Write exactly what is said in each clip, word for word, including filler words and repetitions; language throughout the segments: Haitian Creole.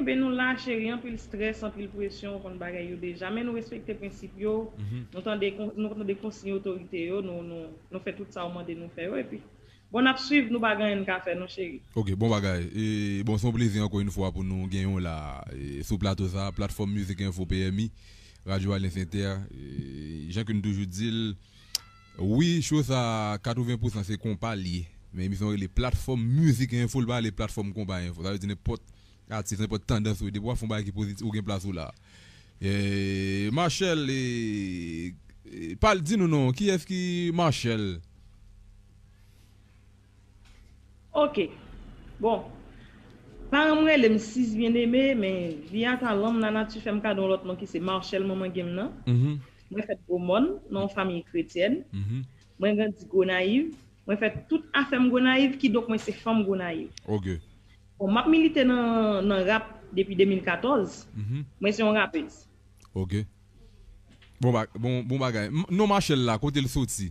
Epi nou la, cheri, anpil strès, anpil presyon, ou konn bagay yo deja. Men nou respekte prensip yo, nou tande, nou tande konsiy otorite yo, nou, nou, nou fè tout sa yo mande nou fè yo. Epi, bon, n ap swiv, nou pa gen anyen n ka fè, non, cheri. Ok, bon bagay. E, bon, se yon plezi, ankò yon fwa, pou nou gen yon la, e, sou plato sa, Platfòm Mizik Enfo P M I, Radio Alliance Inter. E, jan ke nou toujou di l, wi, show sa, katreven pousan se konpa l ye. Men emisyon rele Platfòm Mizik Enfo, l pa rele Platfòm Konpa Enfo. Sa vle di nenpòt atis, nenpòt tandans ou ye, depi w ap fè yon bagay ki pozitif, ou gen plas ou la. E, Marshelle, e, e, pale, di nou non, kiyès ki Marshelle? Ok. Bon. Paran m rele m Sis Bien-Aimé, men vi a talan m, lanati fè m kado yon lòt non ki se Marshelle, manman gen m nan. Mwen fèt Gwo Mòn, nan yon fanmi kretyèn. Mwen grandi Gonayiv. Mwen fè tout afè m Gonayiv, kidonk mwen se fanm Gonayiv. Ok. Bon, m ap milite nan, nan rap depi de mil katòz. Mwen se yon rapèz. Ok. Bon, ba- bon, bon bagay. M- Non Marshelle la, kote l soti?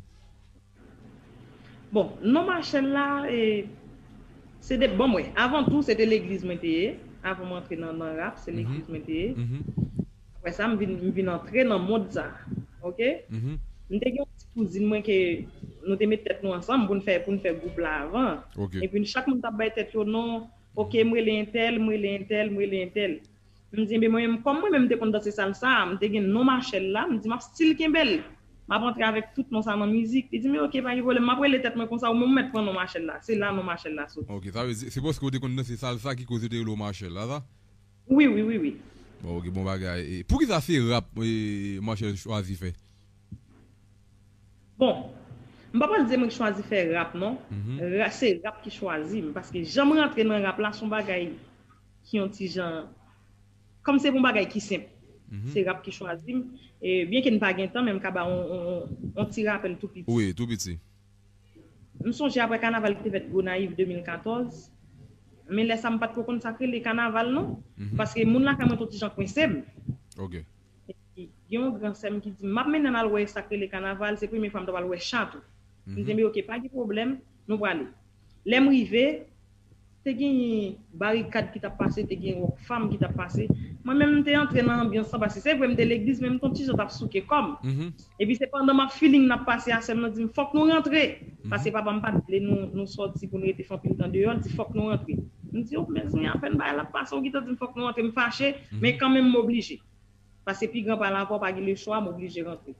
Bon, non Marshelle la, e, se de, bon, mwen, avan tou, se te legliz mwen te ye. Avan mwen antre nan, nan rap, se legliz mwen te ye. Apre sa, m vin, m vin antre nan mond sa. Ok? M te gen yon ti kouzin mwen ke nou te met tèt nou ansanm pou n fè, pou n fè gwoup la avan. Ok. Epi chak moun t ap bay tèt yo non, ok, m rele entèl, m rele entèl, m rele entèl. M di, enben, mwen menm, kòm mwen menm m te konn danse salsa, m te gen non Marshelle la, m di, m ap still kenbe l. M ap antre avèk tout non sa nan mizik. Li di, men ok, pa gen pwoblèm, m ap rele tèt mwen konsa, ou menm ou mèt pran non Marshelle la. Se la non Marshelle la soti. Ok, sa vle di, se paske w te konn danse salsa ki koz yo te rele w Marshelle la, sa? Wi, wi, wi, wi. Bon, ok, bon bagay. E, poukisa se rap, e, Marshelle chwazi fè? Bon, m pa pral di mwen chwazi fè rap, non. Ra- se rap ki chwazi m, paske jan m rantre nan rap la, se yon bagay ki yon ti jan, kòm se yon bagay ki senp. Se rap ki chwazi m. E byen ke n pa gen tan, men m ka ba yon, yon, yon, yon ti rapèl tou piti. Wi, tou piti. M sonje apre kanaval ki te fèt Gonayiv de mil katòz, men lè sa m pa t ko konn sa k rele kanaval, non. Paske moun lakay mwen te yon ti jan kwense m. Ok. Epi, gen yon gran sè m ki di m, m ap mennen l al wè sa k rele kanaval, se premye fwa m ta pral wè cha tou. M di, enben, ok, pa gen pwoblèm, nou prale. Lè m rive, te gen barikad ki t ap pase, te gen Rockfam ki t ap pase. Mwen menm, m te antre nan anbyans lan, paske se vre, m te legliz, men m te yon ti jan t ap souke kò m. Epi, se pandan m ap feeling n ap pase a, sè m nan di m, fòk nou rantre. Paske papa m pa t vle nou, nou sòti pou n rete fè anpil tan deyò, l di, fòk nou rantre. M di, o, mezanmi, apèn bagay la ap pase, ou gentan di m fòk nou rantre, m fache, men kanmenm, m oblije. Paske pi gran pa la avè w, pa gen lechwa, m oblije rantre.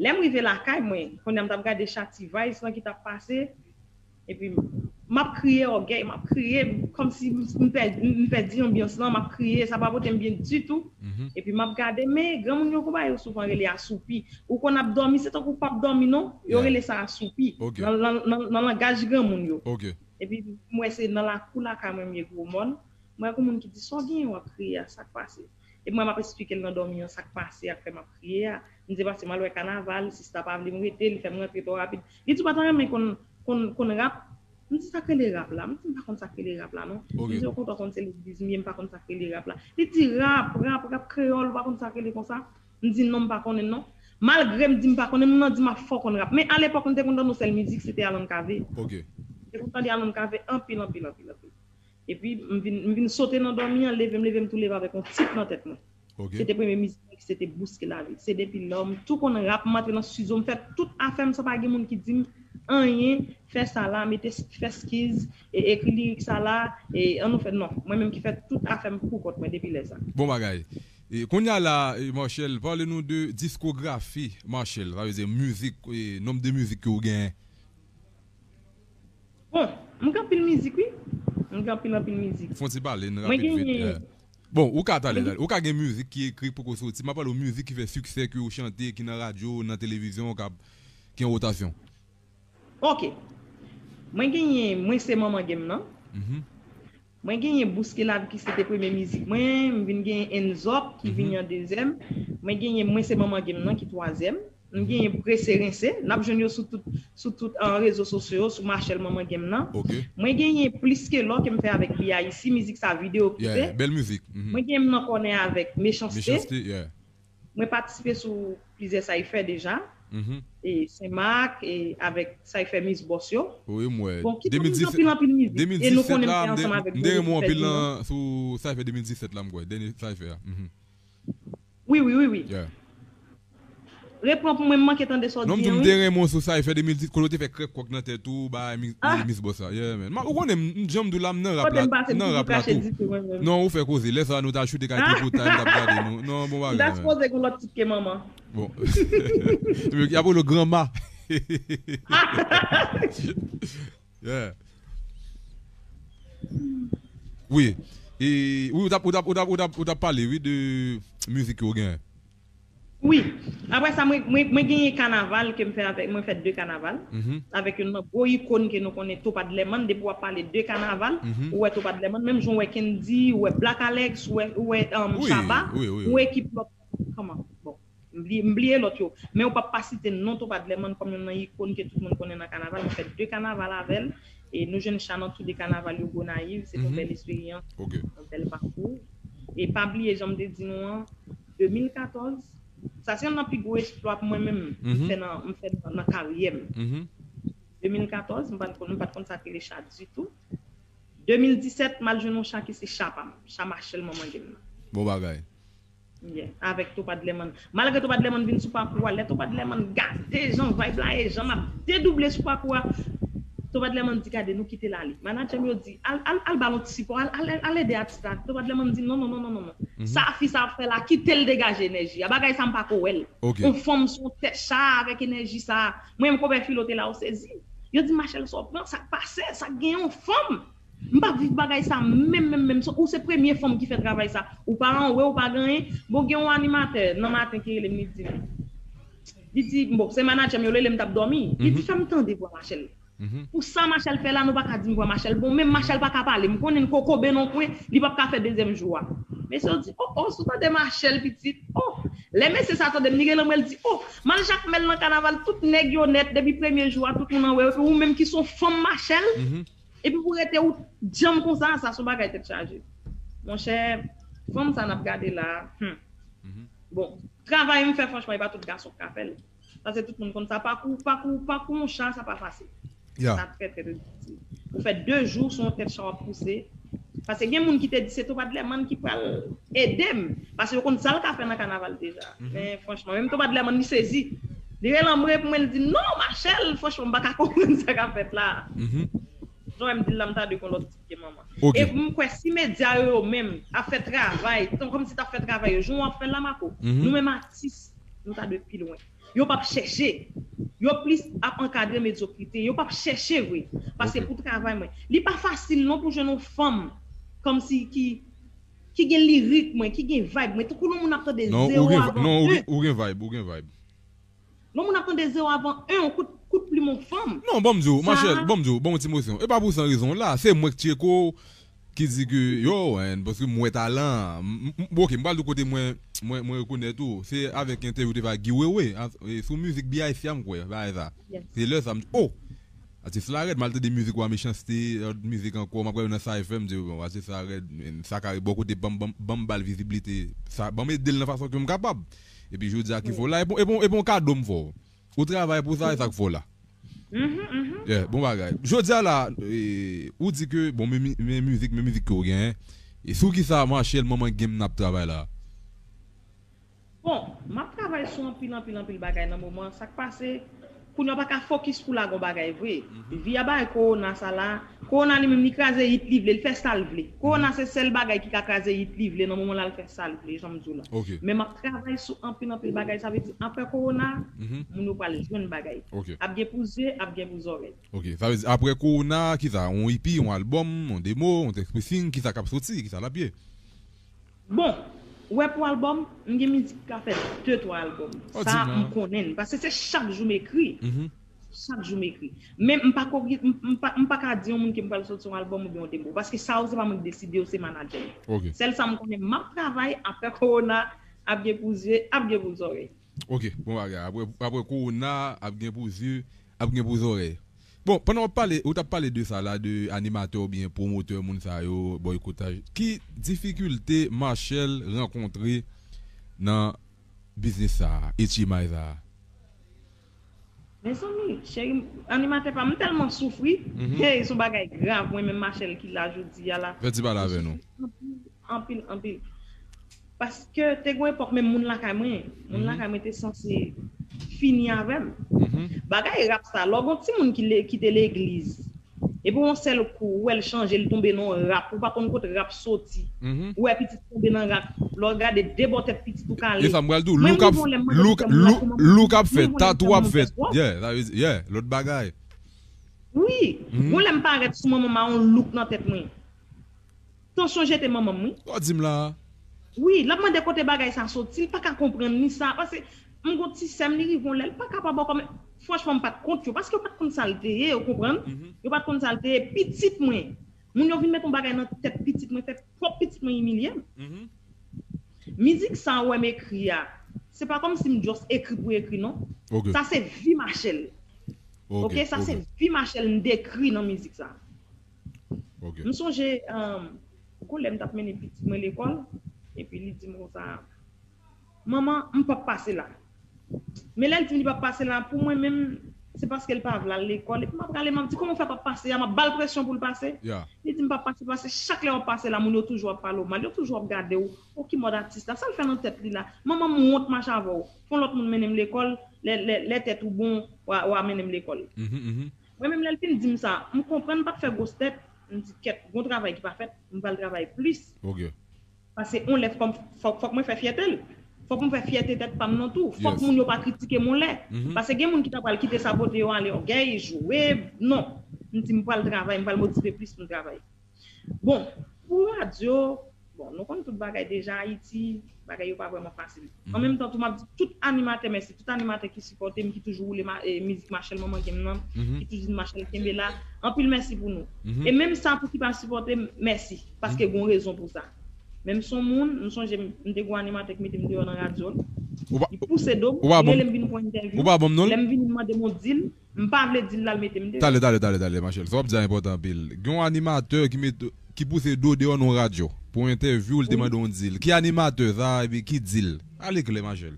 Lè m rive lakay mwen, kounye a m t ap gade cha T-Vice lan ki t ap pase, epi m ap kriye ògèy, m ap kriye, kòmsi m, m pèdi, m pèdi anbyans lan, m ap kriye, sa pa pote m byen ditou. Epi m ap gade, men granmoun yo gon bagay yo souvan rele asoupi. Ou konn ap dòmi, se tankou w p ap dòmi non, yo rele sa asoupi. Nan, nan, nan, nan langaj granmoun yo. Epi m wè se nan lakou lakay mwen m ye Gwo Mòn. M wè gon moun ki di, sa w genyen w ap kriye a, sa k pase? Epi mwen m ap esplike l nan dòmi an sa k pase a k fè m ap kriye a. M di, se paske m al wè kanaval, sista pa vle m rete, li fè m rantre twò rapid. Li di, ou pa ta renmen konn, konn, konn rap? M di, sa k rele rap la? M di, m pa konn sa k rele rap la, non. Li di, okontrè, w konn se legliz m ye, m pa konn sa k rele rap la. Li di, rap, rap, rap kreyòl, ou pa konn sa k rele konsa? M di, non, m pa konnen, non. Malgre m di m pa konnen, moun nan di m ap fè w konn rap. Men alepòk, m te konn tande yon sèl mizik, se te Alan Cavé. M te konn tande Alan Cavé anpil, anpil, anpil, anpil. Epi, m vin, m vin sote nan dòmi an, leve m, leve m tou leve avèk yon tit nan tèt mwen. Se te premye mizik mwen ki se te Bouske Lavi. Se depi lò, m tou konn rap, m antre nan estidyo, m fè tout afè m san pa gen moun ki di m anyen, fè sa la, mete, fè skiz, e, ekri lirik sa la, e, ann nou fè, non. Mwen menm ki fè tout afè m pou kont mwen depi lè sa. Bon bagay. E, kounye a la, e, Marshelle, pale nou de diskografi Marshelle, sa vle di mizik, e, nonb de mizik ke w genyen. Bon, m gen anpil mizik, wi. M gen anpil, anpil mizik. Fè yon ti pale n rapid vit. Bon, ou ka talè, talè. Ou ka gen mizik ki ekri poko soti. M ap pale w mizik ki fè siksè, ke w chante, ki nan radyo, nan televizyon, k ap, ki an wotasyon. Ok. Mwen genyen Mwen se manman gen m nan. Mwen genyen Bouske Lavi ki se te premye mizik mwen, m vin genyen Enzòp ki vini an dezyèm. Mwen genyen Mwen se manman gen m nan ki twazyèm. M genyen Prese Rense, n ap jwenn yo sou tout, sou tout, an, rezo sosyo yo, sou Marshelle manman gen m nan. Mwen genyen Plis ke lò ke m fè avèk B I C, mizik sa videyo ki fè. Bèl mizik. Mwen genyen M nan kònè avèk Mechanste. Mechanste, yeah. Mwen patisipe sou plizyè sa y fè deja. Mhm. E Senmak, e avèk Cypher Miss Boss yo. Wi, m wè. Bon, ki te anpil, anpil mizik. E nou konnen m te ansanm avèk Dany Ferdinand. Sou Cypher de mil disèt la, m kwè. Dènye Cypher a. Mhm. Wi, wi, wi, wi. Yeah. Repran pou mwen, m manke tande sa w di an, wi. Non, m di m te renmen w sou Cypher de mil dis, kote w te fè krèk kòk nan tèt ou, ba Miss Boss la. Yeah, man. Ou konnen, m, jan m di w la, m nan rap la, m nan rap la tou. Non, ou fè koze. Lè sa a, nou t al choute kay Tripotay, m t ap gade nou. Non, bon bagay, man. M ta sipoze gen lòt tit ke manman. Bon. Y ap rele w granma. Yeah. Wi. E, wi, ou t ap, ou t ap, ou t ap, ou t ap, ou t ap pale, wi, de mizik ke w genyen. Wi. Apre sa, mwen, mwen, mwen genyen kanaval ke m fè avèk, mwen fè de kanaval. Mhm. Avèk youn nan gwo ikòn ke nou konnen, Topa Dlèmann, depi w ap pale de kanaval, mhm, ou wè Topa Dlèmann, menm jan w wè Kendy, ou wè Black Alex, ou wè, ou wè, um, Shabba, wi, wi, wi, ou wè ekip lòt, kòman? Bon, m bliye, m bliye lòt yo. Men ou p ap pa site non Topa Dlèmann kòm youn nan ikòn ke tout moun konnen nan kanaval. Mwen fè de kanaval avè l. E nou jwenn cha nan tou de kanaval yo Gonayiv. Se te yon bèl esperyans, yon bèl pakou. E pa bliye, jan m te di nou an, de mil katòz, sa se youn nan pi gwo eksplwa pou mwen menm, m fè nan, m fè nan, nan karyè m. De mil katòz, m pa t konn, m pa t konn sa k rele cha ditou. De mil disèt, m al jwenn yon cha ki se cha pa m, cha Machel manman gen m nan. Bon bagay. Yeah, avèk Topa Dlèmann. Malgre Topa Dlèmann vin sou pakou a, lè Topa Dlèmann gade jan vibe la ye, jan m ap dedouble sou pakou a, Topa Dlèmann di, "Gade, nou kite l ale." Manadjè m yo di, "Al, al, al ba l yon ti sipò, al, al, al ede atis la." Topa Dlèmann di, "Non, non, non, non, non, non. Sa fi sa ap fè la, kite l degaje enèji a. Bagay sa m pa ko wè l. Yon fanm sou yon tèt cha avèk enèji sa." Mwen menm konpè Filo te la, ou sezi. Yo di, "Machel, sa w pran, sa k pase, sa k gen yon fanm?" M p ap viv bagay sa menm, menm, menm. Ou se premye fanm ki fè travay sa. Ou pa anwe, ou pa gen anyen. Bon, gen yon animatè nan maten ki rele m, li di m. Li di, bon, se manadjè m yo rele m, m t ap dòmi. Li di, "Fè m tande vwa Machel." Pou sa Machel fè la, nou pa ka di m vwa Machel bon, menm Machel pa ka pale. M konnen l kokobe nan kwen, li p ap ka fè dezyèm jou a. Mesye yo di, "O, o, si w tande Machel, pitit, o." Lè mesye sa tande m, li rele m, l di, "O, m al Jakmèl nan kanaval, tout nèg yo nèt, depi premye jou a, tout moun anwe, epi ou menm ki se yon fanm Machel." Epi pou rete ou djanm konsa, sa se yon bagay tèt chaje. Monchè, fanm sa n ap gade la, hmm. Bon, travay m fè, franchman, e pa tout gason k ka fè l. Paske tout moun konn sa, pakou, pakou, pakou yon cha, sa pa fasil. Sa trè, trè, trè difisil. Ou fè de jou sou yon tèt cha w ap pouse. Paske gen moun ki te di se Topa Dlèmann ki pral ede m. Paske yo konn sa l ka fè nan kanaval deja. Men franchman, menm Topa Dlèmann, li sezi. Li rele anmwe pou mwen, li di, "Non, Machel, franchman, m pa ka konprann sa k ap fèt la." Jan m di l la, m ta dwe gen lòt tit ke manman. E m kwè si medya yo, yo menm ap fè travay, tan kòmsi t ap fè travay yo, jan w ap fè l la, Mako, nou menm atis, nou ta dwe pi lwen. Yo p ap chèche. Yo plis ap ankadre medyokrite. Yo p ap chèche vre. Paske pou travay mwen, li pa fasil non pou jwenn yon fanm kòmsi ki, ki gen lirik mwen, ki gen vibe mwen. Tankou yon moun ap tande zewo avan en. Non, ou gen, ou gen vibe, ou gen vibe. Yon moun ap tande zewo avan en, yon kout, kout plim yon fanm. Non, ban m di w, Machel, ban m di w, ban m yon ti mosyon. E pa pou san rezon w la, se mwen k tcheke w, ki di ke, yo, en, paske m wè talan an. M, m, m, ok, m pral di w kote mwen, mwen, mwen rekonèt ou. Se avèk entèvyou te fè ak Guy Wewe, a, e, sou mizik B I C a, m kwè, bagay sa. Se lè sa, m di, o! Atis la rèd, m al tande mizik Wa Mechanste, lòt mizik ankò, m ap gade nan sa F M, m di, bon, atis la rèd, men sa kare bò kote ban m, ban m, ban m ba l viziblite, sa, ban m ede l nan fason ke m kapab. Epi jodi a ki fè w la, e bon, e bon, e bon kado m fè w. Ou travay pou sa, e sa k fè w la. Yeah, bon bagay. Jodi a la, e, ou di ke, bon, men mi-, men mizik, men mizik ke w genyen. E sou ki sa Machel manman gen m nan ap travay la? Bon, m ap travay sou anpil, anpil, anpil bagay nan moman. Sa k pase, kounye a w pa ka fokis pou lage yon bagay vre. Vi a bay kowona sa la. Kowona li menm, li kraze hit li vle, li fè sa l vle. Kowona se sèl bagay ki ka kraze hit li vle nan moman la, l fè sa l vle, jan m di w la. Men m ap travay sou anpil, anpil bagay. Sa vle di, apre kowona, moun yo pral jwenn bagay. Ap gen pou zye, ap gen pou zòrèy. Ok, sa vle di, apre kowona, ki sa? Yon E P, yon albòm, yon demo, yon text pressing, ki sa k ap soti, ki sa l ap ye? Bon, ou wè pou albòm, m gen mizik ki ka fè de, twa albòm. Sa m konnen l, paske se chak jou m ekri. Chak jou m ekri. Men m pa ko-, m, m pa, m pa ka di yon moun ke m pral soti yon albòm oubyen yon demo, paske sa yo se pa mwen k deside yo, se manadjè m. Sèl sa m konnen, m ap travay, apre kowona, ap gen pou zye, ap gen pou zòrèy. Ok, bon bagay. Apre, apre kowona, ap gen pou zye, ap gen pou zòrèy. Bon, pandan w ap pale, ou t ap pale de sa la, de animatè oubyen pwomotè, moun sa yo, bòykotaj. Ki difikilte Machel rankontre nan biznis sa a, H M I sa a? Mezanmi, cheri, animatè pa m, m tèlman soufri. Hey, se yon bagay grav, mwen menm Machel ki la jodi a la. Fè ti pale avè nou. Anpil, anpil, anpil. Paske te gon epòk, menm moun lakay mwen, moun lakay mwen te sanse fini avè m. Bagay rap sa, lè w gon timoun ki, le, ki te legliz, epi yon sèl kou, ou wè l chanje, l tonbe nan rap, ou pa konn kote rap soti. Ou wè pitit tonbe nan rap, lè w gade de bò tèt pitit ou kale. E sa m pral di w, look ap, look, look ap fèt, tatou ap fèt. Yeah, that is, yeah, lòt bagay. Wi, gon lè m parèt sou manman m a yon look nan tèt mwen. Tansyon jete manman m, wi. Sa w di m la a? Wi, l ap mande kote bagay sa soti, li pa ka konprann ni sa. Paske m gon ti sè m, li rive yon lè, li pa kapab ankò, men franchman, m pa t kont yo, paske yo pa t konn sa l te ye, ou konprann? Yo pa t konn sa l te ye. Pitit mwen, moun yo vin met yon bagay nan tèt pitit mwen, fè pwòp pitit mwen imilye m. Mizik sa ou wè m ekri a, se pa kòmsi m just ekri pou ekri, non. Sa se vi Machel. Ok, sa se vi Machel m dekri nan mizik sa. M sonje, um, gon lè m t ap mennen pitit mwen lekòl, epi li di m konsa, "Manman, m p ap pase la." Men lè l di m li p ap pase la, pou mwen menm, se paske l pa vle al lekòl. Epi m ap rale, m ap di, "Kòman w fè p ap pase a?" M ap ba l presyon pou l pase. Li di m p ap pase, paske chak lè w ap pase la, moun yo toujou ap pale w mal, yo toujou ap gade w. O, ki mòd atis la? Sa l fè nan tèt li la? "Manman, m wont mache avè w. Fon lòt moun mennen m lekòl, lè, lè, lè tèt ou bon, w a, w a mennen m lekòl." Mwen menm, lè l fin di m sa, m konprann, m pa t fè gwòs tèt. M di, "Kèt, gon travay ki pa fèt, m pral travay plis." Paske yon lè fòk, fòk, fòk mwen fè fyète l. Fòk mwen fè fyète tèt pa m nan tou. Fòk moun yo pa kritike m yon lè. Paske gen moun ki ta pral kite sa pote yo ale, ògèy, jwe. Non. M di, "M pral travay, m pral motive plis pou m travay." Bon, pou radyo, bon, nou konn tout bagay deja, Ayiti, bagay yo pa vrèman fasil. An menm tan tou, m ap di tout animatè mèsi, tout animatè ki sipòte m, ki toujou woule ma, e, mizik Machel manman gen m nan, ki toujou di Machel kenbe la. Anpil mèsi pou nou. E menm sa pou ki pa sipòte m, mèsi, paske gon rezon pou sa. Men m se yon moun, m sonje m, m te gon animatè ki mete m deyò nan radyo l. Li pouse do m, li rele m vin pou entèvyou. Lè m vini, m mande m yon dil, m pa vle dil la, l mete m deyò. Talè, talè, talè, talè, Machel. Sa w ap di a enpòtan anpil. Gen yon animatè ki mete, ki pouse do deyò nan yon radyo pou entèvyou, li te mande yon dil. Ki animatè sa, epi ki dil? Ale klè, Machel.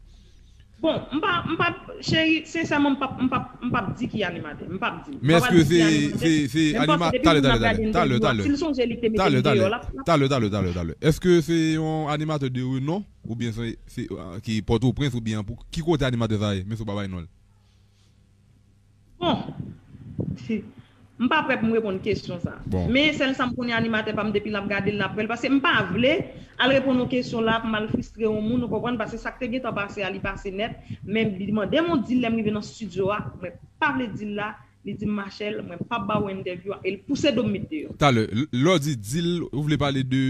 Bon, m pa, m pa, cheri, sensèman, m pa, m pa, m pa di ki animatè. M pa di. Men èske se, se, se anima-, talè, talè, talè, talè, talè. Si l sonje li te mete m deyò, l ap, l ap. Talè, talè, talè, talè. Èske se yon animatè de renon oubyen se, se, euh, ki Pòtoprens oubyen pou, ki kote animatè sa ye? Men si w pa bay non l. Bon, m pa prè pou m reponn kesyon sa. Men sèl sa m konnen, animatè pa m, depi l ap gade l, l ap wè l. Paske m pa vle al reponn yon kesyon la pou m al fristre yon moun, ou konprann? Paske sa k te gentan pase a, li pase nèt. Men li mande m yon dil lè m rive nan estidyo a, mwen pa vle dil la, li di m, "Machel, mwen p ap ba w entèvyou a," e l pouse do m met deyò. Talè, l-, lè w di dil, ou vle pale de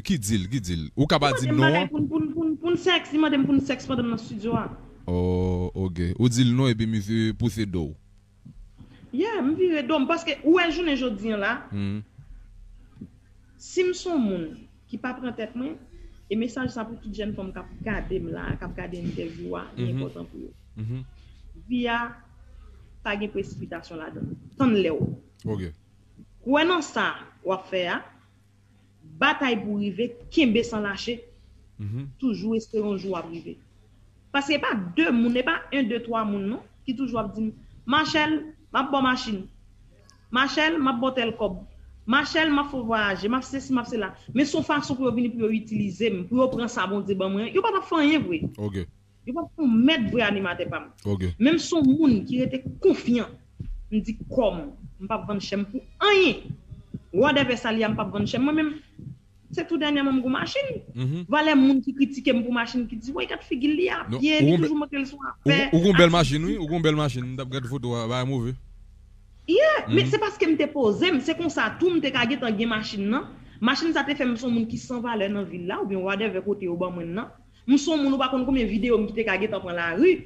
ki dil, ki dil? Ou ka pa di m non an? Li mande m bagay pou n, pou n, pou n, pou n sèks, li mande m pou n sèks pandan m nan estidyo a. Oh, ok. Ou di l non epi misye pouse do w. Yeah, m vire do m, paske ou wè jounen jodi an la, si m se yon moun ki pa pran tèt mwen, e mesaj sa pou tout jèn fanm k ap gade m la, k ap gade entèvyou a, li enpòtan pou yo. Vi a pa gen presipitasyon ladan l. Tann lè w. Kwè nan sa w ap fè a, batay pou rive, kenbe san lache, toujou espere yon jou w ap rive. Paske e pa de moun, e pa en, de, twa moun non, ki toujou ap di m, "Machel, m ap ba w machin. Machel, m ap ba w tèl kòb. Machel, m ap fè w vwayaje, m ap sesi, m ap sela." Men se yon fason pou yo vini pou yo itilize m, pou yo pran sa Bondye ban mwen an. Yo pa t ap fè anyen vre. Yo p ap fè yon mèd vre, animatè pa m. Menm si yon moun ki rete konfyan, m di kò m, m p ap vann chè m pou anyen. Whatever sa li a, m p ap vann chè m. Mwen menm, se tou dènyèman m gon machin. Valè moun ki kritike m pou machin, ki di, "Woy, gad figi l, li a pye, li toujou montre l sou afè." Ou gon bèl machin, wi, ou gon bèl machin. M t ap gade foto a, bagay move. Yeah, men se paske m te poze m, se konsa tou m te ka gentan gen machin nan. Machin sa te fè m se yon moun ki san valè nan vil la, oubyen whatever kote yo ban mwen nan. M se yon moun ou pa konn konbyen videyo m ki te ka gentan pran lari.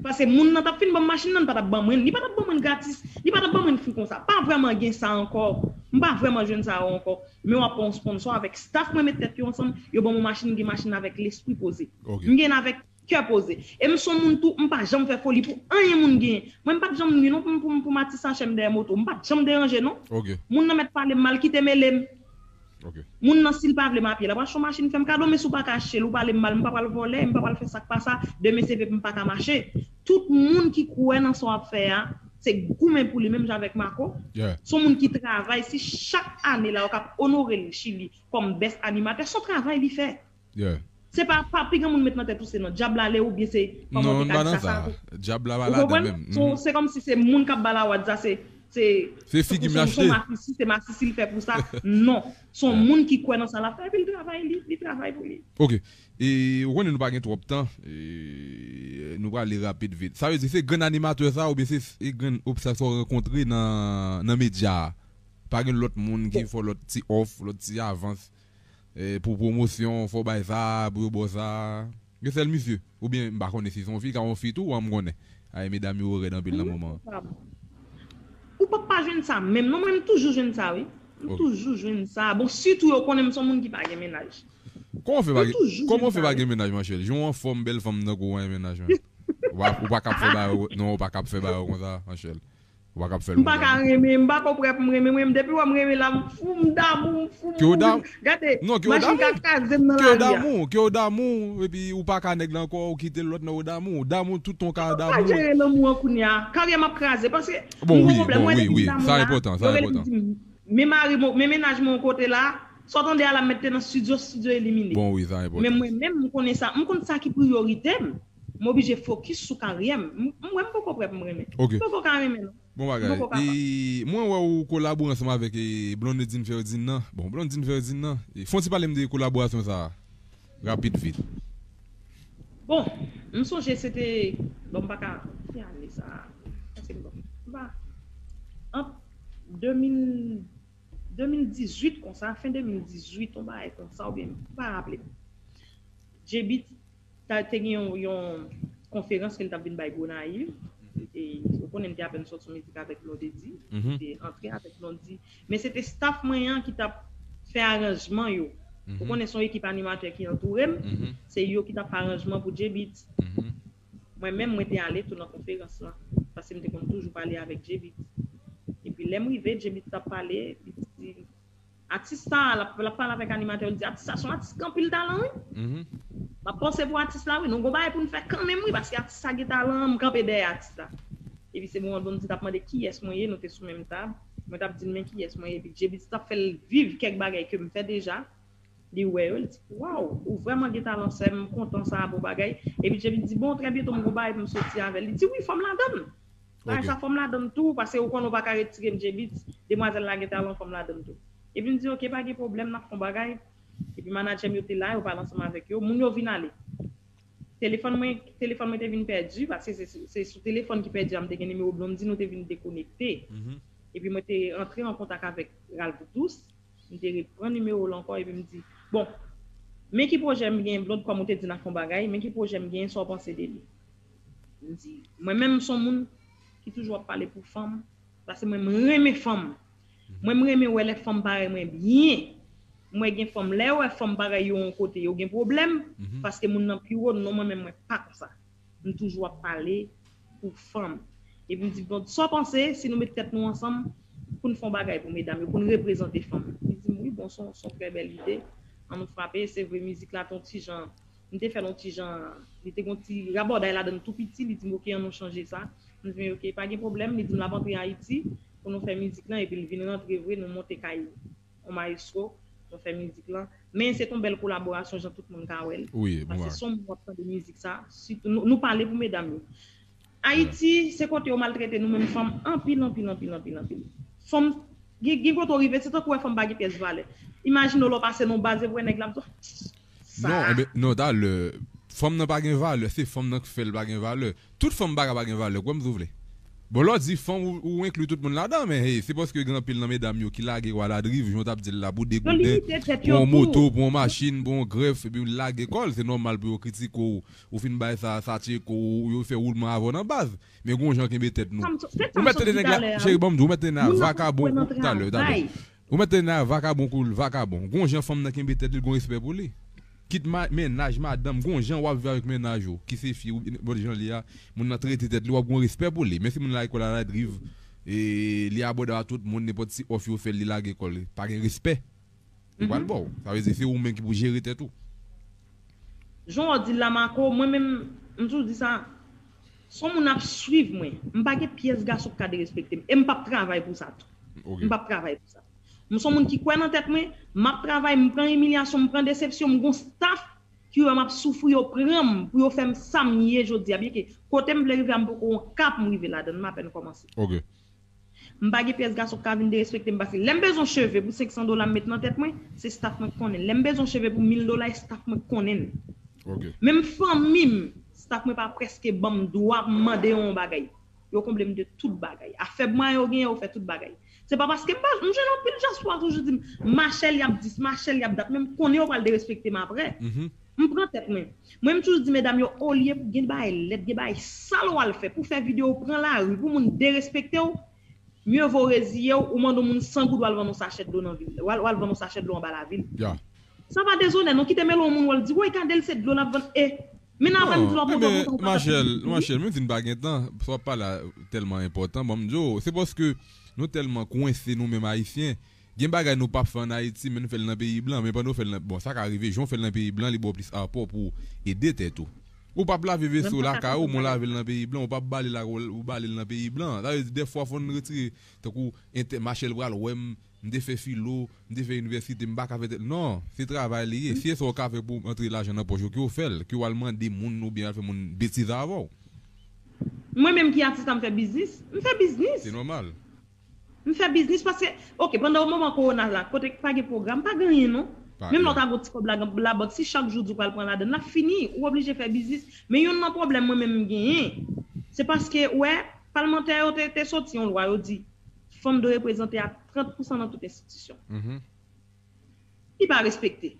Paske moun nan t ap fin ban m machin nan, li pa t ap ban mwen, li pa t ap ban mwen gratis, li pa t ap ban mwen fri konsa. Pa vrèman gen sa ankò. M pa vrèman jwenn sa yo ankò. Men w ap pran yon sponsò avèk staff mwen met tèt yo ansanm, yo ban m yon machin, m gen machin avèk lespri poze. M gen avèk kè poze. E m se yon moun tou, m pa janm fè foli pou anyen moun genyen. Mwen, m pa t janm nwi non pou m, pou m, pou m ati sachè m dèyè moto. M pa t janm deranje non. Moun nan mèt pale m mal, kite mele m. Moun nan, si l pa vle m a pye, l ap achte yon machin, fè m kado, men si w pa ka achte l, ou pale m mal, m pa pral vòlè, m pa pral fè sa k pa sa, demen se vre m pa ka mache. Tout moun ki kwè nan sa w ap fè a, se goumen pou li, menm jan avèk Marco. Yeah. Se yon moun ki travay, si chak ane la, yo k ap onore l Chili kòm best animatè, se yon travay li fè. Yeah. Se pa, pa pi gen moun met nan tèt ou se nan dyab la ale oubyen se kòman Non, ou m te pa ka di nan sa, sa sa. tou. Dyab la pa Ou ladan konprann? menm. So, Mhm. Se kòm si se moun k ap ba l award sa, se se Se figi m se- achte. Se masisi, se masisi l fè pou sa. Non. Se yon Yeah. moun ki kwè nan sa l ap fè, epi l travay, li, li travay pou li. Ok. E ou konnen nou pa gen twòp tan. E, nou prale rapid vit. Sa vle di se grenn animatè sa oubyen se, se grenn obstak sa w rankontre nan, nan medya a? Pa gen lòt moun ki fè w lòt ti òf, lòt ti avans e, pou pwomosyon, fò w bay sa, pou yo ba w sa? Gen sèl misye. Oubyen m pa konnen si se yon fi, ka yon fi tou, an m konnen. Ay, medam yo rèd anpil nan moman an. Ou p ap pa jwenn sa menm. Non, mwen, m toujou jwenn sa, wi. M Ok. Toujou jwenn sa. Bon, sitou yo konnen m se yon moun ki pa gen mennaj. Kòman w fè pa Yo gen, toujou kòman w jwenn fè sa, pa wi. Gen mennaj, Manchèl? Jan w anfòm, bèl fanm tankou w, w pa gen mennaj, man. Ou pa, ou pa kab fè bagay, non, ou pa kab fè bagay konsa, Manchèl. Ou pa kab fè l M pa ka konsa. Renmen, m pa konprann pou renmen, mwen, depi w wè m renmen la, m fou, m damou, m fou, m Ke w damou. damou? Gade, Non, ke w machin ka damou? Kraze m nan Ke w lari a. Damou, ke w damou, epi ou pa ka nèg la ankò, ou kite lòt nan ou damou. Damou, tout ton ka Pa damou. Jere lanmou an kounye a. Karyè m ap kraze, paske Bon, m wi, gon pwoblèm. bon, Mwen wi, depi wi, m damou sa la, enpòtan, sa yo rele m enpòtan. di m, men mari m, men mennaj mwen yon kote la, sa w tande a la m mete nan estidyo, estidyo elimine. Bon, wi, sa enpòtan. Men mwen menm, m konnen sa, m konn sa ki priyorite m. M oblije fokis sou karyè m. M m wè m poko prè pou m renmen. Ok. M poko ka renmen, non. Bon bagay. M poko ka. E mwen wè ou kolabore ansanm avèk e, Blondedine Ferdinand. Bon, Blondedine Ferdinand. E, fè yon ti pale m de kolaborasyon sa a. Rapid vit. Bon, m sonje se te, bon, m pa ka, ki ane sa? Paske m bon, m pa, ant de mil, de mil dizuit konsa, fen de mil dizuit, yon bagay konsa, oubyen, m pa raple m. J-Beatz ta, te gen yon, yon konferans ke l t ap vin bay Gonayiv. E, ou konnen m te apèn sòti yon mizik avèk Blondedy. Mhm. M te antre avèk Blondedy. Men se te staff mwen an ki t ap fè aranjman yo. Ou Mhm. Konnen se yon ekip animatè ki antoure m. Mhm. Se yo ki t ap fè aranjman pou J-Beatz. Mhm. Mwen menm, mwen te ale tou nan konferans lan. Paske m te konn toujou pale avèk J-Beatz. Epi lè m rive, J-Beatz t ap pale, li di, atis sa, l ap, l ap pale avèk animatè, li di, atis sa se yon atis ki gen anpil talan, wi. Mhm. M ap panse pou atis la, wi. Nou gon bagay pou n fè kanmenm, wi, paske atis sa gen talan, m kanpe dèyè atis la. Epi se moman Blondedy t ap mande kiyès mwen ye, nou te sou menm tab. Mwen t ap di l men kiyès mwen ye, epi J-Beatz t ap fè l viv kèk bagay ke m fè deja. Li wè yo, li di, waw, ou vrèman gen talan, sè m, m kontan sa, bon bagay. Epi J-Beatz di, bon, trè byento m gon bagay pou m soti avè l. Li di, wi, fò m ladann. Bagay Ok. Sa fò m ladann tou, paske ou konnen ou pa ka retire m, J-Beatz. Demwazèl la gen talan, fò m ladann tou. Epi m di, ok, pa gen pwoblèm, n ap fè yon bagay. Epi manadjè m yo te la, yo pale ansanm avèk yo. Moun yo vin ale. Telefòn mwen, telefòn mwen te vin pèdi, paske se, se, se sou telefòn ki pèdi a, m te gen nimewo Blondedy, nou te vin dekonekte. Mhm. Epi mwen te antre an kontak avèk Ralph Douce, m te reprann nimewo l ankò, epi m di, bon, men ki pwojè m gen, Blonde, kòm ou te di n ap fè yon bagay, men ki pwojè m gen, sa w panse de li? M di, mwen menm, m se yon moun ki toujou ap pale pou fanm, paske mwen, m renmen fanm. Mwen, m renmen wè lè fanm parèy mwen byen. Mwen gen fanm, lè yo wè fanm parèy yo yon kote, yo gen pwoblèm, Mhm. paske moun nan pi wo, non, mwen menm, mwen pa konsa. M toujou ap pale pou fanm. Epi m di, bon, sa w panse si nou met tèt nou ansanm pou n fè yon bagay pou medam yo, pou n reprezante fanm yo? Li di m, wi, bon, se yon, se yon trè bèl ide. An nou frape, se vre, mizik la te yon ti jan, m te fè l yon ti jan, li te gen yon ti rabòday ladan l tou piti, li di m, ok, an nou chanje sa. M di, men ok, pa gen pwoblèm, li di m l ap antre Ayiti pou nou fè mizik lan, epi l vin rantre vre, nou monte kay yon mayestwo, nou fè mizik lan. Men se t on bèl kolaborasyon, jan tout moun ka wè l. Wi, bon Paske bagay. Se yon moun w ap tande mizik sa, sitou nou, nou pale pou medam yo. Ayiti, se kote yo maltrete nou menm fanm anpil, anpil, anpil, anpil, anpil. Fanm, gen, gen kote w rive, se tankou w wè fanm pa gen pyès valè. Imajine w lè w pase nan baz epi w wè nèg la ap di w, sa. Non, enben, non, talè, fanm nan pa gen valè, se fanm nan k fè l pa gen valè. Tout fanm pa ka pa gen valè, kwè m si w vle. Bon, lè w di fanm, ou, ou enkli tout moun ladan, men hey, se paske gen anpil nan medam yo ki lage kò a ladriv, jan w t ap di l la, pou de Yo gouden, limite tèt pou yo yon tou. Moto, pou yon machin, pou yon grèf, epi yo lage kò l, se nòmal pou yo kritike w, ou fin bay sa, sa tcheke w, yo fè woulman avè w nan baz. Men gon jan kenbe tèt nou. Sa m so- se sa Ou m mèt tande sot di nèg la, talè a, cheri, wi. ban m di, ou mèt tande nèg la Moun nan vakabon, kwè nan talè, talè. travay. Ou mèt tande nèg la vakabon kou l vakabon. Gon jan fanm nan kenbe tèt li, l gon respè pou li. Kit ma, mennaj, madanm, gon jan w ap viv avèk mennaj ou, ki se fi ou, nenpòt jan li a, moun nan trete tèt li, w ap gon respè pou li. Men si moun la ekòl a la driv, e li abòde a tout moun, nenpòt ti òf yo fè l, li lage kò l, pa gen respè. Yo pral ba w. Sa vle di se ou menm ki pou jere tèt ou. Jan w di l la, Marco, mwen menm, m toujou di sa, Se yon moun ap swiv mwen. M pa gen pyès gason k ka derespekte m. E m p ap travay pou sa tou. M p ap travay pou sa. M se yon moun ki kwè nan tèt mwen, m ap travay, m pran imilyasyon, m pran desepsyon, m gon staff ki wè m ap soufri, yo pran m pou yo fè m sa m ye jodi a. Byenke kote m vle rive a, m poko yon ka pou m rive ladan l, m apèn kòmanse. M pa gen pyès gason k ka vin derespekte m, paske lè m bezwen cheve pou senk san dola m met nan tèt mwen, se staff mwen k konnen l. Lè m bezwen cheve pou mil dola, e staff mwen k konnen l. Menm fanmi m, staff mwen pa prèske ban m dwa pou m mande yo yon bagay. Yo konble m de tout bagay. Afè mwayen yo genyen, yo fè tout bagay. Se pa paske m pa, m jwenn anpil dyaspora toujou di m, Machèl, y ap dis, Machèl, y ap dat, men m konnen yo pral derespekte m apre. M pran tèt mwen. Mwen, m toujou di medam yo, olye pou gen bagay lèd, gen bagay sal w al fè, pou fè videyo, pran lari, pou moun derespekte w, mye vo w reziye w, ou mande yon moun san goud, w al vann yon sachè dlo nan vil, w al, w al vann yon sachè dlo anba lavil. Sa pa dezonè, non, kite mele yon moun, w al di, woy, gade l, se dlo l ap vann, e, men nan apre midi, w ap monte yon montan, ou pa tande. Machèl, Machèl, menm si n pa gen tan, sa w ap pale a tèlman enpòtan, ban m di w, se paske nou tèlman kwense nou menm Ayisyen, gen bagay nou p ap fè ann Ayiti, men nou fè l nan peyi blan, men pandan w fè l nan, bon, sa ka rive, jan w fè l nan peyi blan, li ba w plis apò pou w ede tèt ou. Ou p ap lave veso lakay ou, men w lave l nan peyi blan, ou p ap bale lakay ou, ou bale l nan peyi blan. Sa vle di, dèfwa, fò n retire, tankou, entè-, Machèl pral wè m, m te fè filo, m te fè inivèsite, m pa ka fè tèl. Non, se travay li ye. Si e sa w ka fè pou antre lajan nan pòch ou, ke w fè l, ke w al mande moun oubyen al fè moun betize avè w. Mwen menm ki atis la, m fè biznis, m fè biznis. Se nòmal. M fè biznis paske, oke, pandan moman kowona la, kote pa gen pwogram, pa gen anyen non. Menm lè w ta gen yon ti kòb la, labank, si chak jou di w pral pran ladan l, l ap fini, ou oblije fè biznis. Men youn nan pwoblèm mwen menm m genyen, se paske, ou wè, palmantè yo te, te soti yon lwa, yo di, fanm dwe reprezante a trant pousan nan tout enstitisyon. Li pa respekte.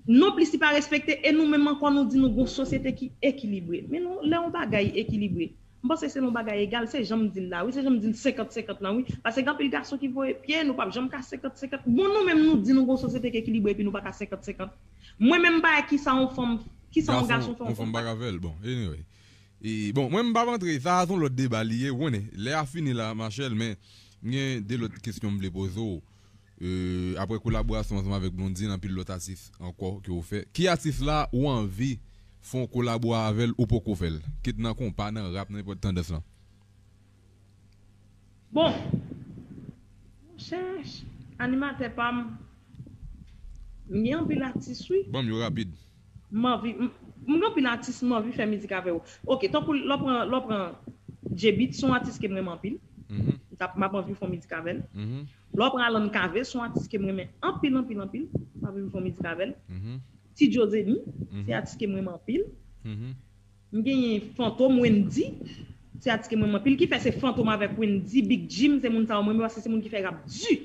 Nonplis, li pa respekte, e nou menm ankò, nou di nou gon sosyete ki ekilibre. Men nou, lè yon bagay ekilibre, m panse se yon bagay egal, se jan m di l la, wi, se jan m di l senkant senkant lan, wi. Paske gen anpil gason ki voye pye, nou p ap janm ka senkant senkant. Bon, nou menm, nou di nou gon sosyete ki ekilibre, epi nou pa ka senkant senkant. Mwen menm, m pa wè kisa yon fanm, kisa yon gason fè yon fanm pa ka fè l. Bon, anyway. E, bon, mwen, m p ap antre, sa a se yon lòt deba li ye, ou konnen, lè a fini la, Machèl, men m gen de lòt kesyon m vle poze w. E, apre kolaborasyon ansanm avèk Blondine, anpil lòt atis ankò ke w fè. Ki atis la ou anvi fè yon kolabo avè l ou poko fè l? Kit nan konpa, nan rap, nan nenpòt tandans lan. Bon, monchè, animatè pa m, m gen anpil atis, wi. Ban m yo rapid. M anvi, m, m gen anpil atis m anvi fè mizik avè yo. Oke, tankou lè w pran, lè w pran J-Beat, se yon atis ke m renmen anpil. M t ap, m ap anvi fè yon mizik avè l. Lè w pran Alan Cavé, se yon atis ke m renmen anpil, anpil, anpil. M ap anvi fè yon mizik avè l. Ti Joe Zeni, se atis ke m renmen anpil. M genyen Fantom, Wendy, se atis ke m renmen anpil. Kifè se Fantom avèk Wendy, Big Jim, se moun sa yo m renmen paske se moun ki fè rap di.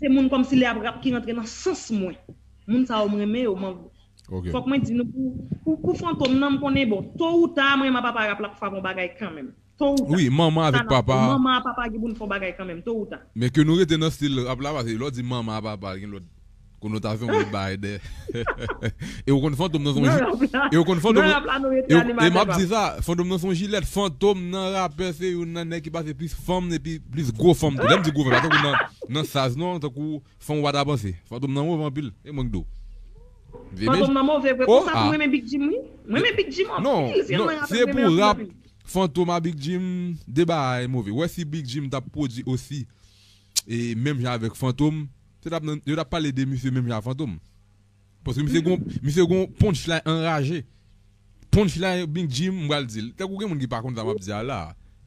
Se moun kòmsi lè y ap rap ki rantre nan sans mwen. Moun sa yo m renmen yo, m anvi. Fòk mwen di nou pou, pou, pou Fantom nan, m konnen, bon, to ou ta, mwen m ap apa rap la pou fè yon bagay kanmenm. To ou ta. Wi, manman avèk papa. Manman ak papa gen pou n fè yon bagay kanmenm, to ou ta. Men ke nou rete nan stil rap la, paske lè w di manman ak papa, gen lòt konotasyon, lòt bagay dèyè. E ou konn Fantom nan se yon jilèt. E ou konn Fantom nan, e, e m ap di sa, Fantom nan se yon jilèt. Fantom nan rapè se youn nan nèg ki pase plis fanm epi plis gwo fanm tou. Lè m di gwo fanm, pa tankou nan, nan saz non, tankou fanm ou pa ta panse. Fantom nan move anpil. E mwen k di w. Fantom nan move vre. Konsa tou, mwen renmen Big Jim, wi. Mwen renmen Big Jim anpil. Non, non, se pou rap. Fantom a Big Jim, de bagay move. Wè si Big Jim t ap pwodui osi, e menm jan avèk Fantom, se t ap nan, yo t ap pale de misye menm jan a Fantom. Paske misye gon, misye gon punchline anraje. Punchline Big Jim, m pral di l. Tankou gen moun ki pa konn sa m ap di a la.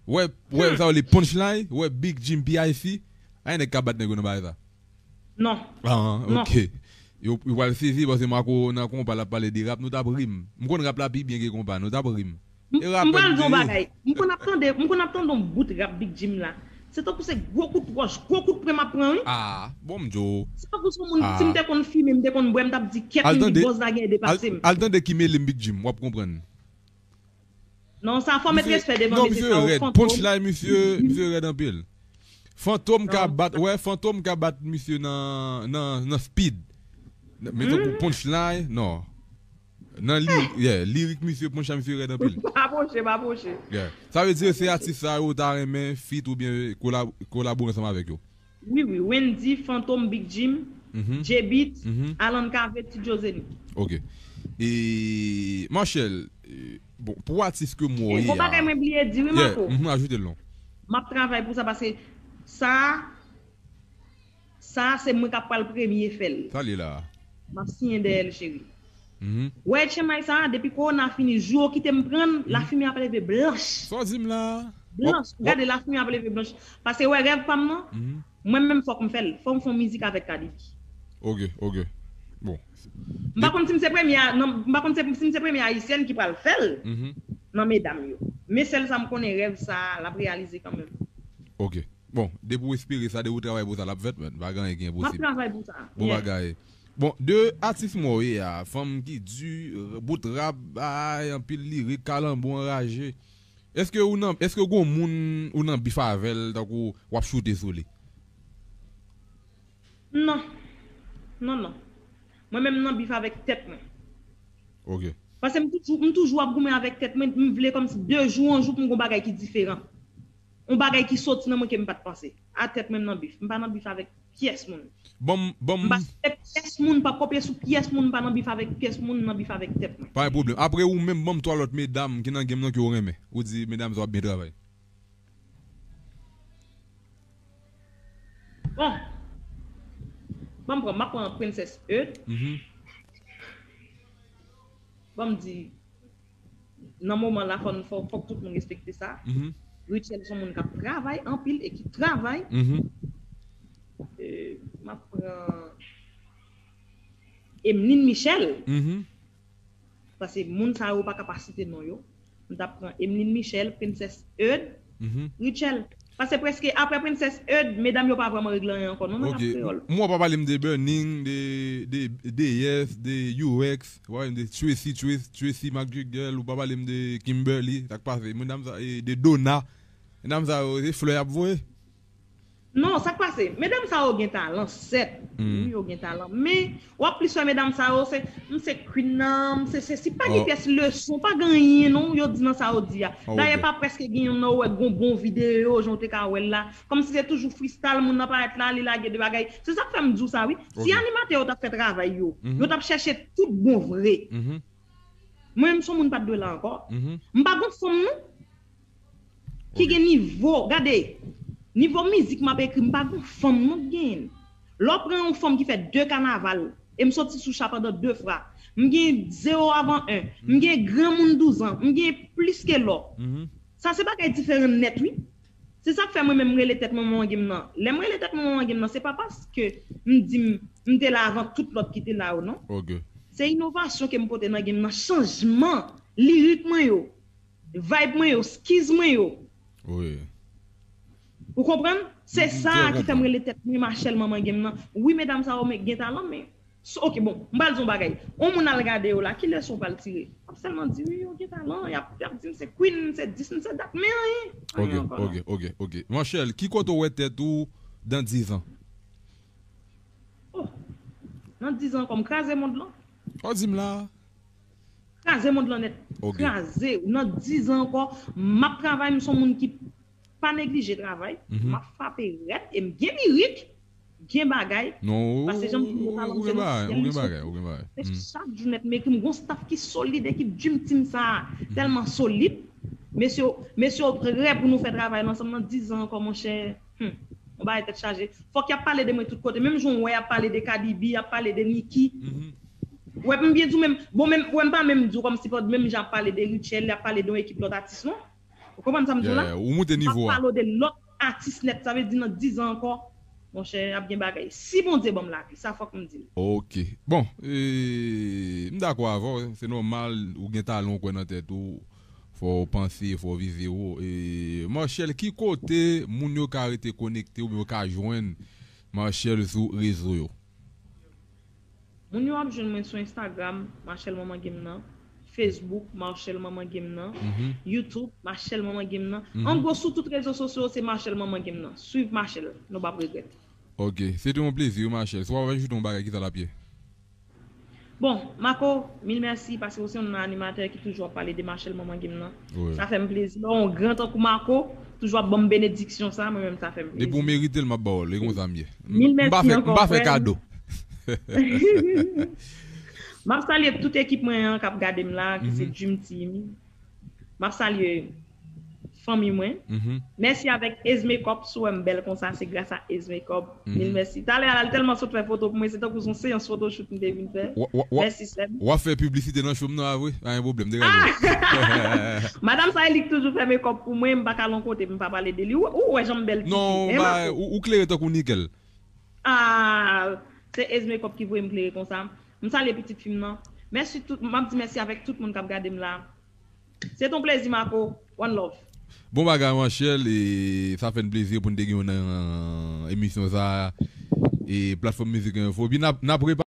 Wè, wè, sa yo rele punchline, wè Big Jim P I C, a gen nèg k ap bat nèg yo nan bagay sa. Non. Ah, ok. Yo, yo pral sezi paske Marco nan konpa l ap pale de rap, nou t ap ri m. M konn rap la pi byen ke konpa, nou t ap ri m. E rapè m pral di w yon bagay. M konn ap tande, m konn ap tande yon bout rap Big Jim la. Se tankou se gwo kout wòch, gwo kout pwen m ap pran, wi. Ah, bon, m di w. Se tankou se yon moun, si m te konn fimen, m te konn bwè, m t ap di, kèt, m di, bòz la genyen depase m. Al tande ki mele m Big Jim, w ap konprann. Non, sa fò met respè devan mesye sa yo, Fantom. Punchline, misye, misye rèd anpil. Fantom ka bat, wè, Fantom ka bat misye nan, nan, nan speed. Men tankou punchline, non. Nan li, yeah, lirik misye, punchline misye rèd anpil. Pa pwoche, pa pwoche. Yeah. Sa vle di se atis sa yo ou ta renmen feat oubyen kola-, kolabore ansanm avèk yo? Wi, wi. Wendy, Fantom, Big Jim, J-Beat, Alan Cavé, Ti Joe Zeni. Ok. E, Machèl, e, Bon, pou atis ke m wè w ye a. Gon bagay mwen bliye di wi, Marco. Yeah, mhm, ajoute l non. M ap travay pou sa paske sa, sa se mwen k ap pral premye fè l. Sa l ye la a? M ap siyen dèyè l, cheri. Mhm. Wè, tchenmay sa, depi kowona fini, jou yo kite m pran l, lafimen ap leve blanch. Sa w di m la a? Blanch. Gade, lafimen ap leve blanch. Paske wè rèv pa m nan, mhm, mwen menm fòk m fè l. Fò m fè yon mizik avèk Cardi B. Ok, ok. Bon. M pa konn si m se premye a, non, m pa konn si, si m se premye ayisyèn ki pral fè l, mhm, nan medam yo. Men sèl sa m konnen, rèv sa a, l ap reyalize kanmenm. Ok. Bon, depi w espere sa, depi w travay pou sa, l ap fèt, man. Pa gen anyen ki enposib. M ap travay pou sa. Bon bagay. Bon, de atis m wè w ye a, fanm ki di, bout rap, bay anpil lirik, kalanbou anraje. Èske ou nan, èske gon moun ou nan bif avè l, tankou w ap choute sou li? Non. Non, non. Mwen menm m nan bif avèk tèt mwen. Ok. Paske m toujou, m toujou ap goumen avèk tèt mwen, m vle kòmsi de jou an jou pou m gon bagay ki diferan. Yon bagay ki soti nan mwen ke m pa t panse. A tèt mwen m nan bif. M pa nan bif avèk pyès moun. Ban m, ban m. M pa swipe pyès moun, m pa kopye sou pyès moun, m pa nan bif avèk pyès moun, m nan bif avèk tèt mwen. Pa gen pwoblèm. Apre ou menm, ban m twa lòt medam ki nan game nan ke w renmen. Ou di medam sa w ap byen travay. Bon. Ban m pran, m ap pran Princess Eud. Mhm. Ban m di, nan moman la, fò, fò, fòk tout moun respekte sa. Mhm. Rutshelle se yon moun k ap travay anpil e ki travay. Mhm. E, m ap pran Emeline Michel. Mhm. Paske moun sa yo pa ka pa site non yo. M t ap pran Emeline Michel, Princess Eud, mhm, Rutshelle. Paske prèske apre Princess Eud, medam yo pa vrèman regle anyen ankò non nan rap kreyòl. M wè w pa pale m de Burning, de, de, de Yes, de U X, w pa pale m de Tracy, Tracy, Tracy McGriggle, ou pa pale m de Kimberly, sa k pase, medam sa, e, de Donna. Medam sa yo, se flè y ap voye. Non, sa k pase? Medam sa yo gen talan, sèt. Hmm. Wi, yo gen talan. Men, w ap plis wè medam sa yo, se, "M se queen nan, m se sesi." Pa gen pyès leson, pa gen anyen non, yo di nan sa yo di a. Ah, dayè, ok, pa prèske gen youn nan yo wè gon bon videyo, jan w te ka wè l la. Kòmsi se toujou freestyle, moun nan parèt la, li lage de bagay. Se sa k fè m di w sa, wi. Si animatè yo t ap fè travay yo, mhm, yo t ap chèche tout bon vre. Mhm. Mwen menm, se yon moun pa t dwe la ankò. Mhm. M pa gon fanm, non. Ki gen nivo. Gade, nivo mizik m ap ekri, m pa gon fanm non k genyen l. Lè w pran yon fanm ki fè de kanaval, e m soti sou cha pandan de fwa, m gen zewo avan en, m gen granmoun douz an, m gen plis ke lò. Mhm. Sa se bagay diferan nèt, wi. Se sa k fè mwen menm m rele tèt mwen manman game nan. Lè m rele tèt mwen manman game nan, se pa paske m di m, m te la avan tout lòt ki te la yo, non. Ok. Se inovasyon ke m pote nan game nan, chanjman lirik mwen yo. Vibe mwen yo, skiz mwen yo. Wi. Ou konprann? Se sa ki fè m rele tèt mwen Machèl manman game nan. Wi, medam sa yo gen talan, men, ok, bon, m pral di yon bagay. Yon moun al gade yo la, ki leson w pral tire? W ap sèlman di, wi, yo gen talan, y ap, y ap di m se queen, m se dis, m se dat, men anyen. Anyen ankò non. Ok, ok, ok, ok. Machèl, ki kote w wè tèt ou dan diz an? Oh, nan diz an ankò, m kraze mond lan. Ou di m la? Kraze mond lan nèt. Ok. Kraze. Nan diz an ankò, m ap travay, m se yon moun ki pa neglije travay. Mhm. M ap frape rèd e m gen lirik, gen bagay. Non, paske jan m di w, talan m se nan syèl, li soti. Se chak jou nèt m ekri, m gon staff ki solid, ekip Dream Team sa a, mhm, tèlman solid. Mesye, mesye yo prè pou nou fè travay la ansanm nan diz an ankò, monchè. Hmm. Yon bagay tèt chaje. Fòk y ap pale de mwen tout kote. Menm jan w wè y ap pale de Cardi B, y ap pale de Nicki. Mhm. Wè, m byen di w menm, bon, menm, wè, m pa menm di w kòmsi pa menm jan ap pale de Rutshelle, y ap pale de yon ekip lòt atis, non? Ou konprann sa m di w la? Yeah, ou moute nivo a. M ap pale w de lòt atis nèt, sa vle di nan diz an ankò, monchè, ap gen bagay. Si Bondye ban m lavi, sa fòk m di l. Ok. Bon, e, m dakò avè w, se nòmal, ou gen talan, ou kwè nan tèt ou, fò w panse, fò w vize wo. E, Machèl, ki kote moun yo ka rete konekte oubyen yo ka jwenn Machèl sou rezo yo? Moun yo ap jwenn mwen sou Instagram, Machèl Manman Game nan, Facebook, Machèl Manman Game nan, mhm, YouTube, Machèl Manman Game nan. Mhm. An gwo, sou tout rezo sosyo, se Machèl Manman Game nan. Swiv Machèl, nou p ap regrèt. Ok, se te yon plezi, wi, Machèl. Si w ap ajoute yon bagay, kisa l ap ye? Bon, Marco, mil mèsi, paske ou se yon animatè ki toujou ap pale de Machèl Manman Game nan. Wi. Sa fè m plezi. Lè w yon gran tankou Marco, toujou ap ban m benediksyon sa, mwen menm sa fè m plezi. Depi w merite l, m ap ba w l. E konsa m ye. Mil mèsi ankò, frè m. M pa fè, m pa fè kado. M ap salye tout ekip mwen an k ap gade m la, ki se, mhm, Dream Team. M ap salye fanmi mwen. Mèsi avèk Ace Makeup, si w wè m bèl konsa, se gras a Ace Makeup. Mil mèsi. Talè a la, l tèlman sot fè foto pou mwen, se tankou se yon seyans photoshoot m te vin fè. Mèsi, sè m. W ap fè piblisite nan show m nan, a vre? Pa gen pwoblèm, degaje w. Madanm sa e li k toujou fè makeup pou mwen, m pa ka al yon kote, m pa pale de li. Ou, ou wè jan m bèl pitit. Non, ou klere tankou nikèl. Ah, se Ace Makeup ki voye m klere konsa. M salye pitit fi m nan. Mèsi tout, m ap di mèsi avèk tout moun k ap gade m la. Se t on plezi, Marco. One love. Bon bagay, Manchèl, e sa fè n plezi pou n te gen w nan emisyon sa a, e Platfòm Mizik Enfo. Epi n ap, n ap repa-